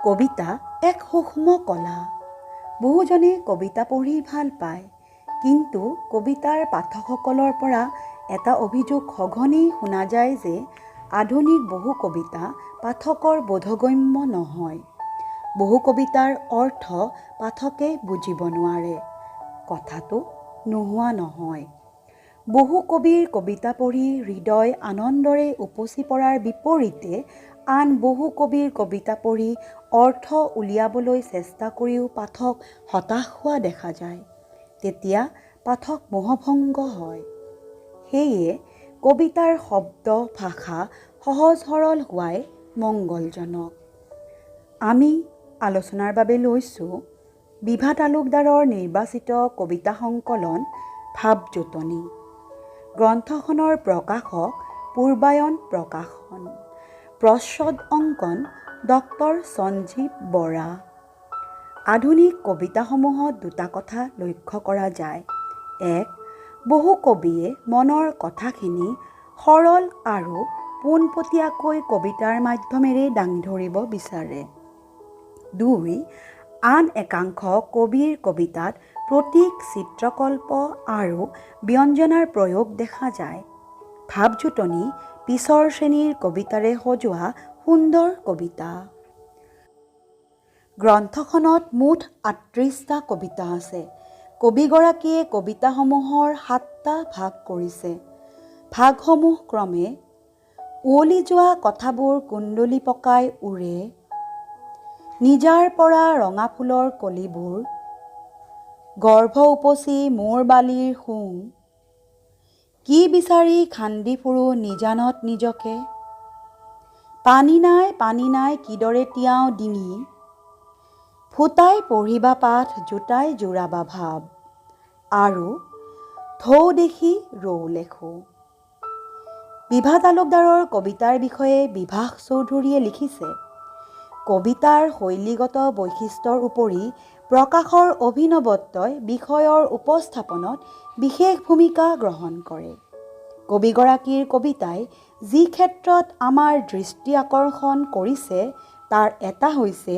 কবিতা এক সূক্ষ্ম কলা। বহুজনে কবিতা পঢ়ি ভাল পায়। কিন্তু কবিতাৰ পাঠকসকলৰ পৰা এটা অভিযোগ সঘনেই শুনা যায় যে আধুনিক বহু কবিতা পাঠকৰ বোধগম্য নহয়। বহু কবিতাৰ অৰ্থ পাঠকে বুজিব নোৱাৰে। কথাটো নোহোৱা নহয়। বহু কবিৰ কবিতা পঢ়ি হৃদয় আনন্দৰে উপচি পৰাৰ বিপৰীতে আন বহু কবিৰ কবিতা পঢ়ি অৰ্থ উলিয়াবলৈ চেষ্টা কৰিও পাঠক হতাশ হোৱা দেখা যায়। তেতিয়া পাঠক মোহভংগ হয়। সেয়ে কবিতাৰ শব্দ ভাষা সহজ সৰল হোৱাই মংগলজনক। আমি আলোচনাৰ বাবে লৈছোঁ বিভা তালুকদাৰৰ নিৰ্বাচিত কবিতা সংকলন ভাৱজোঁটনি। গ্ৰন্থখনৰ প্ৰকাশক পূৰ্বায়ন প্ৰকাশন। প্ৰচ্ছদ অংকন ডক্টৰ সঞ্জীৱ বৰা। আধুনিক কবিতাসমূহত দুটা কথা লক্ষ্য কৰা যায়। এক, বহু কবিয়ে মনৰ কথাখিনি সৰল আৰু পোনপটীয়াকৈ কবিতাৰ মাধ্যমেৰে দাঙি ধৰিব বিচাৰে। দুই, আন একাংশ কবিৰ কবিতাত প্ৰতীক, চিত্ৰকল্প আৰু ব্যঞ্জনাৰ প্ৰয়োগ দেখা যায়। ভাৱজোঁটনি পিছৰ শ্ৰেণীৰ কবিতাৰে সজোৱা সুন্দৰ কবিতা। গ্ৰন্থখনত মুঠ 38টা কবিতা আছে। কবিগৰাকীয়ে কবিতাসমূহৰ সাতটা ভাগ কৰিছে। ভাগসমূহ ক্ৰমে উৱলি যোৱা কথাবোৰ কুণ্ডলী পকাই উৰে, নিজাৰ পৰা ৰঙা ফুলৰ কলিবোৰ, গৰ্ভ উপচি মোৰ বালিৰ শুং, কি বিচাৰি খান্দি ফুৰোঁ নিজানত নিজকে, পানী নাই পানী নাই কিদৰে তিয়াওঁ ডিঙি, ফুটাই পঢ়িবা পাঠ জোটাই জোৰাবা ভাৱ, আৰু ঢৌ দেখি ৰৌ লেখোঁ। বিভা তালুকদাৰৰ কবিতাৰ বিষয়ে বিভাস চৌধুৰীয়ে লিখিছে, কবিতাৰ শৈলীগত বৈশিষ্ট্যৰ উপৰি প্ৰকাশৰ অভিনৱত্বই বিষয়ৰ উপস্থাপনত বিশেষ ভূমিকা গ্ৰহণ কৰে। কবিগৰাকীৰ কবিতাই যি ক্ষেত্ৰত আমাৰ দৃষ্টি আকৰ্ষণ কৰিছে তাৰ এটা হৈছে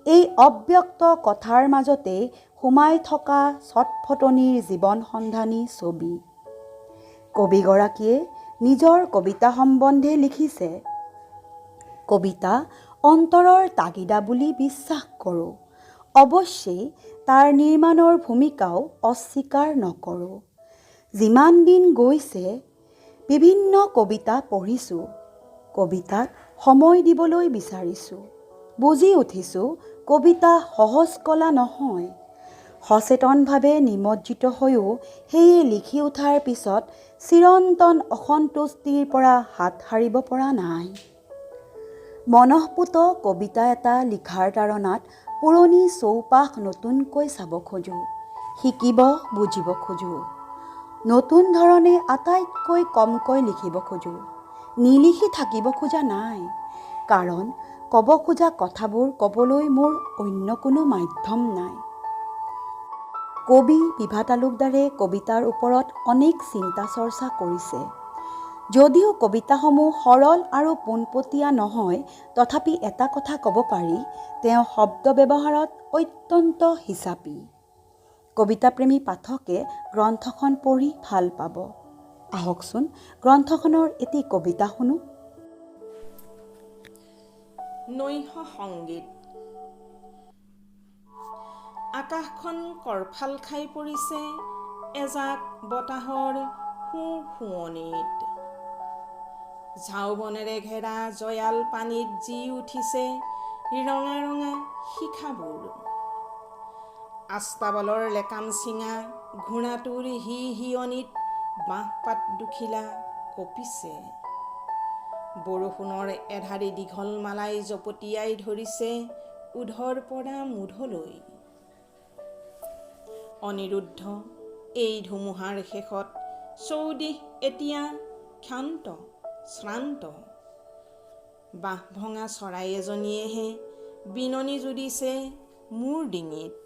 এই অব্যক্ত কথাৰ মাজতেই সোমাই থকা ছটফটনিৰ জীৱন সন্ধানী ছবি। কবিগৰাকীয়ে নিজৰ কবিতা সম্বন্ধে লিখিছে, কবিতা অন্তৰৰ তাগিদা বুলি বিশ্বাস কৰোঁ। অৱশ্যেই তাৰ নিৰ্মাণৰ ভূমিকাও অস্বীকাৰ নকৰোঁ। যিমান দিন গৈছে বিভিন্ন কবিতা পঢ়িছোঁ, কবিতাত সময় দিবলৈ বিচাৰিছোঁ। বুজি উঠিছোঁ কবিতা সহজ কলা নহয়। সচেতনভাৱে নিমজ্জিত হৈও সেয়ে লিখি উঠাৰ পিছত চিৰন্তন অসন্তুষ্টিৰ পৰা হাত সাৰিব পৰা নাই। মনঃপুত কবিতা এটা লিখাৰ তাড়নাত পুৰণি চৌপাশ নতুনকৈ চাব খোজোঁ, শিকিব বুজিব খোজোঁ। নতুন ধৰণে আটাইতকৈ কমকৈ লিখিব খোজোঁ। নিলিখি থাকিব খোজা নাই, কাৰণ ক'ব খোজা কথাবোৰ ক'বলৈ মোৰ অন্য কোনো মাধ্যম নাই। কবি বিভা তালুকদাৰে কবিতাৰ ওপৰত অনেক চিন্তা চৰ্চা কৰিছে। যদিও কবিতাসমূহ সৰল আৰু পোনপটীয়া নহয়, তথাপি এটা কথা ক'ব পাৰি, তেওঁ শব্দ ব্যৱহাৰত অত্যন্ত হিচাপী। কবিতাপ্ৰেমী পাঠকে গ্ৰন্থখন পঢ়ি ভাল পাব। আহকচোন গ্ৰন্থখনৰ এটি কবিতা শুনো। নৈশ সংগীত। আকাশখন কৰ্ফাল খাই পৰিছে এজাক বতাহৰ সোঁ-সোঁৱনিত। ঝাওবনেৰে ঘেৰা জয়াল পানীত জী উঠিছে ৰঙা ৰঙা শিখাবোৰ। আস্তাবলৰ লেকাম ছিঙা ঘোঁৰাটোৰ হিঁ-হিঁয়নিত বাঁহপাত দুখিলা কঁপিছে। বৰষুণৰ এধাৰি দীঘল মালাই জপটিয়াই ধৰিছে উধৰ পৰা মুধলৈ। অনিৰুদ্ধ এই ধুমুহাৰ শেষত চৌদিশ এতিয়া ক্ষান্ত শ্ৰান্ত। বাঁহ ভঙা চৰাই এজনীয়েহে বিননি জুৰিছে মোৰ ডিঙিত।